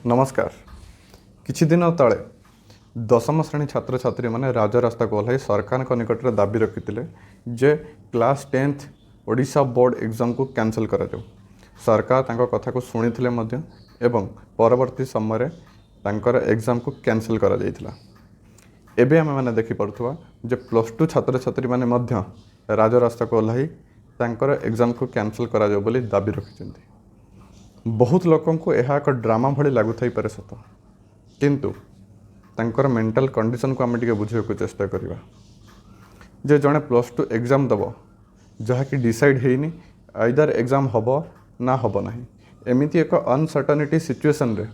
ନମସ୍କାର। କିଛି ଦିନ ତଳେ ଦଶମ ଶ୍ରେଣୀ ଛାତ୍ରଛାତ୍ରୀମାନେ ରାଜରାସ୍ତାକୁ ଓହ୍ଲାଇ ସରକାରଙ୍କ ନିକଟରେ ଦାବି ରଖିଥିଲେ ଯେ କ୍ଲାସ୍ 10th Odisha board ଏକ୍ଜାମକୁ କ୍ୟାନସଲ୍ କରାଯାଉ। ସରକାର ତାଙ୍କ କଥାକୁ ଶୁଣିଥିଲେ ମଧ୍ୟ ଏବଂ ପରବର୍ତ୍ତୀ ସମୟରେ ତାଙ୍କର ଏକ୍ଜାମକୁ କ୍ୟାନସଲ୍ କରାଯାଇଥିଲା। ଏବେ ଆମେମାନେ ଦେଖିପାରୁଥିବା ଯେ ପ୍ଲସ୍ ଟୁ ଛାତ୍ରଛାତ୍ରୀମାନେ ମଧ୍ୟ ରାଜରାସ୍ତାକୁ ଓହ୍ଲାଇ ତାଙ୍କର ଏକ୍ଜାମକୁ କ୍ୟାନସଲ୍ କରାଯାଉ ବୋଲି ଦାବି ରଖିଛନ୍ତି। ବହୁତ ଲୋକଙ୍କୁ ଏହା ଏକ ଡ୍ରାମା ଭଳି ଲାଗୁଥାଇପାରେ ସତ, କିନ୍ତୁ ତାଙ୍କର ମେଣ୍ଟାଲ କଣ୍ଡିସନକୁ ଆମେ ଟିକେ ବୁଝିବାକୁ ଚେଷ୍ଟା କରିବା ଯେ ଜଣେ ପ୍ଲସ୍ ଟୁ ଏକ୍ଜାମ୍ ଦେବ, ଯାହାକି ଡିସାଇଡ଼୍ ହେଇନି ଆଇଦର ଏକ୍ଜାମ୍ ହେବ ନା ହେବ ନାହିଁ। ଏମିତି ଏକ ଅନସର୍ଟନିଟି ସିଚୁଏସନରେ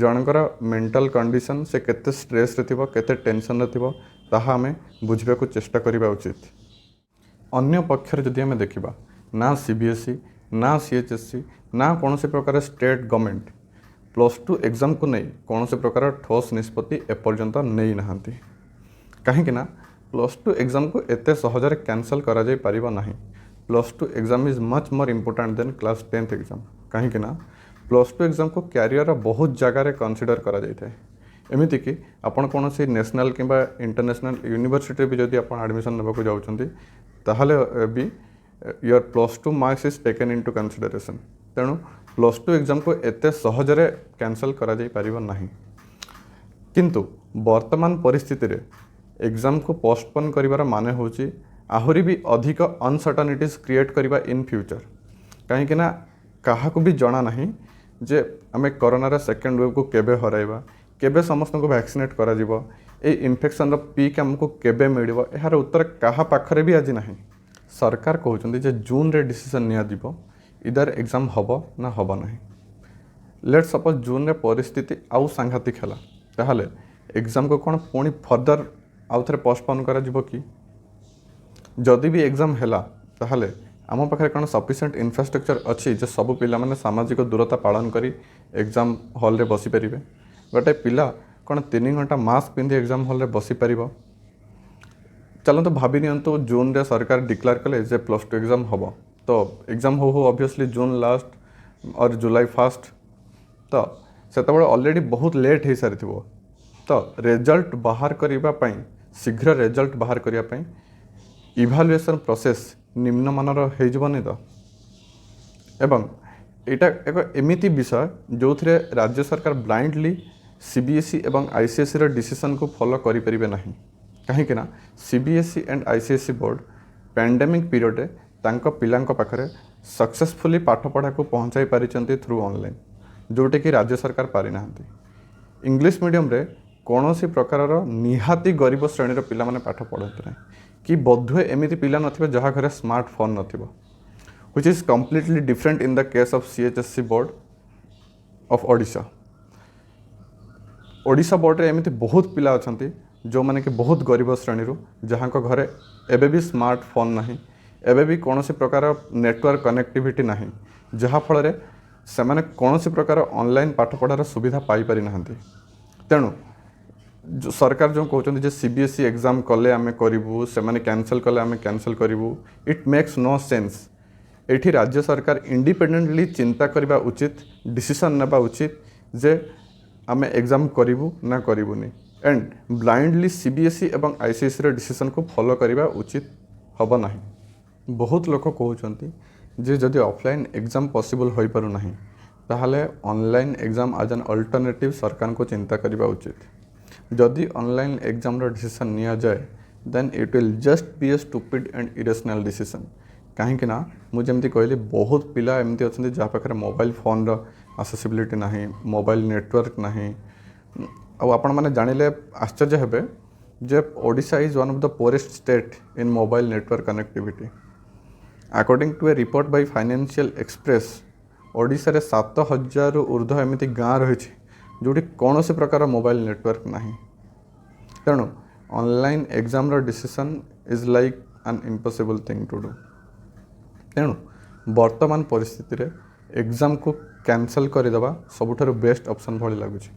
ଜଣଙ୍କର ମେଣ୍ଟାଲ କଣ୍ଡିସନ୍, ସେ କେତେ ଷ୍ଟ୍ରେସ୍ରେ ଥିବ, କେତେ ଟେନସନ୍ରେ ଥିବ, ତାହା ଆମେ ବୁଝିବାକୁ ଚେଷ୍ଟା କରିବା ଉଚିତ। ଅନ୍ୟ ପକ୍ଷରେ ଯଦି ଆମେ ଦେଖିବା, ନା ସିବିଏସ୍ଇ, ନା ସିଏଚ୍ଏସ୍ଇ, ନା କୌଣସି ପ୍ରକାର ଷ୍ଟେଟ୍ ଗଭର୍ଣ୍ଣମେଣ୍ଟ ପ୍ଲସ୍ ଟୁ ଏକ୍ଜାମ୍କୁ ନେଇ କୌଣସି ପ୍ରକାର ଠୋସ୍ ନିଷ୍ପତ୍ତି ଏପର୍ଯ୍ୟନ୍ତ ନେଇନାହାନ୍ତି। କାହିଁକି ନା ପ୍ଲସ୍ ଟୁ ଏକ୍ଜାମ୍କୁ ଏତେ ସହଜରେ କ୍ୟାନସଲ୍ କରାଯାଇପାରିବ ନାହିଁ। Plus two exam is much more important than class 10th exam. କାହିଁକି ନା ପ୍ଲସ୍ ଟୁ ଏକ୍ଜାମ୍କୁ କ୍ୟାରିୟରର ବହୁତ ଜାଗାରେ କନସିଡ଼ର କରାଯାଇଥାଏ। ଏମିତିକି ଆପଣ କୌଣସି ନ୍ୟାସନାଲ୍ କିମ୍ବା ଇଣ୍ଟରନ୍ୟାସନାଲ୍ ୟୁନିଭର୍ସିଟିରେ ବି ଯଦି ଆପଣ ଆଡ଼ମିସନ୍ ନେବାକୁ ଯାଉଛନ୍ତି, ତାହେଲେ ବି your plus two marks is taken into consideration. ତେଣୁ ପ୍ଲସ୍ ଟୁ ଏକ୍ଜାମ୍କୁ ଏତେ ସହଜରେ କ୍ୟାନସଲ୍ କରାଯାଇପାରିବ ନାହିଁ। କିନ୍ତୁ ବର୍ତ୍ତମାନ ପରିସ୍ଥିତିରେ ଏକ୍ଜାମ୍କୁ ପୋଷ୍ଟପୋନ୍ କରିବାର ମାନେ ହେଉଛି ଆହୁରି ବି ଅଧିକ ଅନସର୍ଟନିଟିଜ୍ କ୍ରିଏଟ୍ କରିବା ଇନ୍ ଫ୍ୟୁଚର୍। କାହିଁକି ନା କାହାକୁ ବି ଜଣା ନାହିଁ ଯେ ଆମେ କରୋନାର ସେକେଣ୍ଡ ୱେଭ୍କୁ କେବେ ହରାଇବା, କେବେ ସମସ୍ତଙ୍କୁ ଭ୍ୟାକ୍ସିନେଟ୍ କରାଯିବ, ଏଇ ଇନଫେକ୍ସନ୍ର ପିକ୍ ଆମକୁ କେବେ ମିଳିବ। ଏହାର ଉତ୍ତର କାହା ପାଖରେ ବି ଆଜି ନାହିଁ। ସରକାର କହୁଛନ୍ତି ଯେ ଜୁନରେ ଡିସିସନ୍ ନିଆଯିବ, ଇଦର ଏକ୍ଜାମ୍ ହେବ ନା ହେବ ନାହିଁ। ଲେଟ୍ ସପୋଜ୍ ଜୁନରେ ପରିସ୍ଥିତି ଆଉ ସାଂଘାତିକ ହେଲା, ତାହେଲେ ଏକ୍ଜାମ୍କୁ କ'ଣ ପୁଣି ଫର୍ଦର ଆଉ ଥରେ ପୋଷ୍ଟପୋନ୍ କରାଯିବ କି? ଯଦି ବି ଏକ୍ଜାମ୍ ହେଲା, ତାହେଲେ ଆମ ପାଖରେ କ'ଣ ସଫିସିଏଣ୍ଟ ଇନଫ୍ରାଷ୍ଟ୍ରକ୍ଚର ଅଛି ଯେ ସବୁ ପିଲାମାନେ ସାମାଜିକ ଦୂରତା ପାଳନ କରି ଏକ୍ଜାମ୍ ହଲ୍ରେ ବସିପାରିବେ? ଗୋଟେ ପିଲା କ'ଣ 3 ଘଣ୍ଟା ମାସ୍କ ପିନ୍ଧି ଏକ୍ଜାମ୍ ହଲ୍ରେ ବସିପାରିବ? ଚାଲନ୍ତୁ ଭାବି ନିଅନ୍ତୁ, ଜୁନରେ ସରକାର ଡିକ୍ଲେୟାର କଲେ ଯେ ପ୍ଲସ୍ ଟୁ ଏକ୍ଜାମ୍ ହେବ। ତ ଏକ୍ଜାମ୍ ହଉ ହଉ obviously June last or July first। ତ ସେତେବେଳେ ଅଲରେଡ଼ି ବହୁତ ଲେଟ୍ ହେଇସାରିଥିବ। ତ ରେଜଲ୍ଟ ବାହାର କରିବା ପାଇଁ, ଶୀଘ୍ର ରେଜଲ୍ଟ ବାହାର କରିବା ପାଇଁ ଇଭାଲୁଏସନ୍ ପ୍ରୋସେସ୍ ନିମ୍ନମାନର ହେଇଯିବନି ତ? ଏବଂ ଏଇଟା ଏକ ଏମିତି ବିଷୟ ଯେଉଁଥିରେ ରାଜ୍ୟ ସରକାର ବ୍ଲାଇଣ୍ଡଲି ସିବିଏସ୍ଇ ଏବଂ ଆଇସିଏସ୍ଇର ଡିସିସନ୍କୁ ଫଲୋ କରିପାରିବେ ନାହିଁ। କାହିଁକି ନା CBSE and ICSE board pandemic ପିରିୟଡ଼ରେ ତାଙ୍କ ପିଲାଙ୍କ ପାଖରେ ସକ୍ସେସଫୁଲି ପାଠପଢ଼ାକୁ ପହଞ୍ଚାଇ ପାରିଛନ୍ତି ଥ୍ରୁ ଅନଲାଇନ୍, ଯେଉଁଟାକି ରାଜ୍ୟ ସରକାର ପାରିନାହାନ୍ତି। ଇଂଲିଶ ମିଡ଼ିୟମରେ କୌଣସି ପ୍ରକାରର ନିହାତି ଗରିବ ଶ୍ରେଣୀର ପିଲାମାନେ ପାଠ ପଢ଼ନ୍ତି ନାହିଁ କି ବୋଧହୁଏ ଏମିତି ପିଲା ନଥିବେ ଯାହା ଘରେ ସ୍ମାର୍ଟଫୋନ୍ ନଥିବ, which is completely different in the case of CHSE board of Odisha. Odisha ବୋର୍ଡ଼ରେ ଏମିତି ବହୁତ ପିଲା ଅଛନ୍ତି ଯେଉଁମାନେ କି ବହୁତ ଗରିବ ଶ୍ରେଣୀରୁ, ଯାହାଙ୍କ ଘରେ ଏବେ ବି ସ୍ମାର୍ଟଫୋନ୍ ନାହିଁ, ଏବେ ବି କୌଣସି ପ୍ରକାର ନେଟୱାର୍କ କନେକ୍ଟିଭିଟି ନାହିଁ, ଯାହାଫଳରେ ସେମାନେ କୌଣସି ପ୍ରକାର ଅନଲାଇନ୍ ପାଠପଢ଼ାର ସୁବିଧା ପାଇପାରିନାହାନ୍ତି। ତେଣୁ ସରକାର ଯେଉଁ କହୁଛନ୍ତି ଯେ ସିବିଏସ୍ଇ ଏକ୍ଜାମ୍ କଲେ ଆମେ କରିବୁ, ସେମାନେ କ୍ୟାନସଲ୍ କଲେ ଆମେ କ୍ୟାନସଲ୍ କରିବୁ, it makes no sense. ଏଇଠି ରାଜ୍ୟ ସରକାର ଇଣ୍ଡିପେଣ୍ଡେଣ୍ଟଲି ଚିନ୍ତା କରିବା ଉଚିତ, ଡିସିସନ୍ ନେବା ଉଚିତ ଯେ ଆମେ ଏକ୍ଜାମ୍ କରିବୁ ନା କରିବୁନି, ଆଣ୍ଡ ବ୍ଲାଇଣ୍ଡଲି ସିବିଏସ୍ଇ ଏବଂ ଆଇସିଏସ୍ଇର ଡିସିସନ୍କୁ ଫଲୋ କରିବା ଉଚିତ ହେବ ନାହିଁ। ବହୁତ ଲୋକ କହୁଛନ୍ତି ଯେ ଯଦି ଅଫଲାଇନ୍ ଏକ୍ଜାମ୍ ପସିବଲ୍ ହୋଇପାରୁନାହିଁ, ତାହେଲେ online exam as an alternative ସରକାରଙ୍କୁ ଚିନ୍ତା କରିବା ଉଚିତ। ଯଦି ଅନଲାଇନ୍ ଏକ୍ଜାମ୍ର ଡିସିସନ୍ ନିଆଯାଏ, then it will just be a stupid and irrational decision. କାହିଁକି ନା ମୁଁ ଯେମିତି କହିଲି, ବହୁତ ପିଲା ଏମିତି ଅଛନ୍ତି ଯାହା ପାଖରେ ମୋବାଇଲ ଫୋନ୍ର ଆକ୍ସେସିବିଲିଟି ନାହିଁ, ମୋବାଇଲ ନେଟୱାର୍କ ନାହିଁ। ଆଉ ଆପଣମାନେ ଜାଣିଲେ ଆଶ୍ଚର୍ଯ୍ୟ ହେବେ ଯେ Odisha is one of the poorest state in mobile network connectivity. According to a report by Financial Express, ଓଡ଼ିଶାରେ 7000ରୁ ଉର୍ଦ୍ଧ୍ୱ ଏମିତି ଗାଁ ରହିଛି ଯେଉଁଠି କୌଣସି ପ୍ରକାର ମୋବାଇଲ ନେଟୱାର୍କ ନାହିଁ। ତେଣୁ online ଏକ୍ଜାମ୍ର decision is like an impossible thing to do. ତେଣୁ ବର୍ତ୍ତମାନ ପରିସ୍ଥିତିରେ ଏକ୍ଜାମ୍କୁ କ୍ୟାନସଲ୍ କରିଦେବା ସବୁଠାରୁ ବେଷ୍ଟ ଅପସନ୍ ଭଳି ଲାଗୁଛି।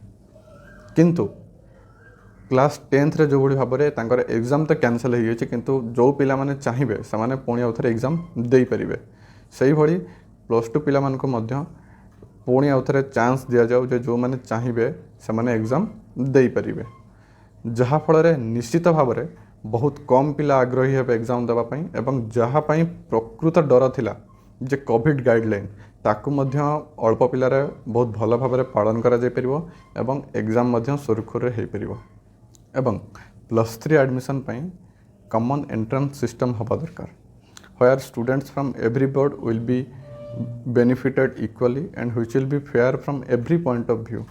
କିନ୍ତୁ କ୍ଲାସ୍ 10thରେ ଯେଉଁଭଳି ଭାବରେ ତାଙ୍କର ଏକ୍ଜାମ୍ ତ କ୍ୟାନସଲ୍ ହେଇଯାଇଛି, କିନ୍ତୁ ଯେଉଁ ପିଲାମାନେ ଚାହିଁବେ ସେମାନେ ପୁଣି ଆଉ ଥରେ ଏକ୍ଜାମ୍ ଦେଇପାରିବେ, ସେଇଭଳି ପ୍ଲସ୍ ଟୁ ପିଲାମାନଙ୍କୁ ମଧ୍ୟ ପୁଣି ଆଉ ଥରେ ଚାନ୍ସ ଦିଆଯାଉ ଯେ ଯେଉଁମାନେ ଚାହିଁବେ ସେମାନେ ଏକ୍ଜାମ୍ ଦେଇପାରିବେ, ଯାହାଫଳରେ ନିଶ୍ଚିତ ଭାବରେ ବହୁତ କମ୍ ପିଲା ଆଗ୍ରହୀ ହେବେ ଏକ୍ଜାମ୍ ଦେବା ପାଇଁ। ଏବଂ ଯାହା ପାଇଁ ପ୍ରକୃତ ଡର ଥିଲା ଯେ କୋଭିଡ଼ ଗାଇଡ଼ଲାଇନ୍, ତାକୁ ମଧ୍ୟ ଅଳ୍ପ ପିଲାରେ ବହୁତ ଭଲ ଭାବରେ ପାଳନ କରାଯାଇପାରିବ ଏବଂ ଏକ୍ଜାମ୍ ମଧ୍ୟ ସୁରୁଖୁରୁରେ ହୋଇପାରିବ। ଏବଂ +3 ଆଡ଼ମିସନ୍ ପାଇଁ କମନ୍ ଏଣ୍ଟ୍ରାନ୍ସ ସିଷ୍ଟମ୍ ହେବା ଦରକାର, where students from every board will be benefited equally and which will be fair from every point of view.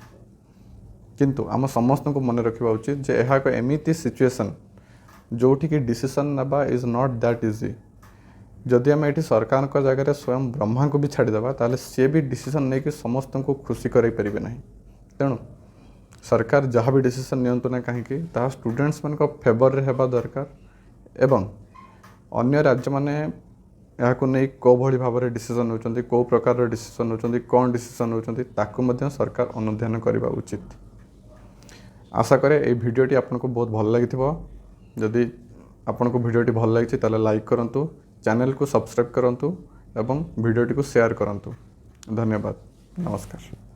କିନ୍ତୁ ଆମ ସମସ୍ତଙ୍କୁ ମନେ ରଖିବା ଉଚିତ ଯେ ଏହା ଏକ ଏମିତି ସିଚୁଏସନ୍ ଯେଉଁଠିକି ଡିସିସନ୍ ନେବା is not that easy. ଯଦି ଆମେ ଏଠି ସରକାରଙ୍କ ଜାଗାରେ ସ୍ୱୟଂ ବ୍ରହ୍ମାଙ୍କୁ ବି ଛାଡ଼ିଦେବା, ତାହେଲେ ସିଏ ବି ଡିସିସନ୍ ନେଇକି ସମସ୍ତଙ୍କୁ ଖୁସି କରାଇ ପାରିବେ ନାହିଁ। ତେଣୁ ସରକାର ଯାହା ବି ଡିସିସନ୍ ନିଅନ୍ତୁ ନା କାହିଁକି, ତାହା ଷ୍ଟୁଡେଣ୍ଟସ୍ମାନଙ୍କ ଫେଭରରେ ହେବା ଦରକାର। ଏବଂ ଅନ୍ୟ ରାଜ୍ୟମାନେ ଏହାକୁ ନେଇ କେଉଁଭଳି ଭାବରେ ଡିସିସନ୍ ନେଉଛନ୍ତି, କେଉଁ ପ୍ରକାରର ଡିସିସନ୍ ନେଉଛନ୍ତି, କ'ଣ ଡିସିସନ୍ ନେଉଛନ୍ତି, ତାକୁ ମଧ୍ୟ ସରକାର ଅନୁଧ୍ୟାନ କରିବା ଉଚିତ। ଆଶା କରେ ଏଇ ଭିଡ଼ିଓଟି ଆପଣଙ୍କୁ ବହୁତ ଭଲ ଲାଗିଥିବ। ଯଦି ଆପଣଙ୍କୁ ଭିଡ଼ିଓଟି ଭଲ ଲାଗିଛି, ତାହେଲେ ଲାଇକ୍ କରନ୍ତୁ, ଚ୍ୟାନେଲକୁ ସବସ୍କ୍ରାଇବ୍ କରନ୍ତୁ ଏବଂ ଭିଡ଼ିଓଟିକୁ ସେୟାର କରନ୍ତୁ। ଧନ୍ୟବାଦ, ନମସ୍କାର।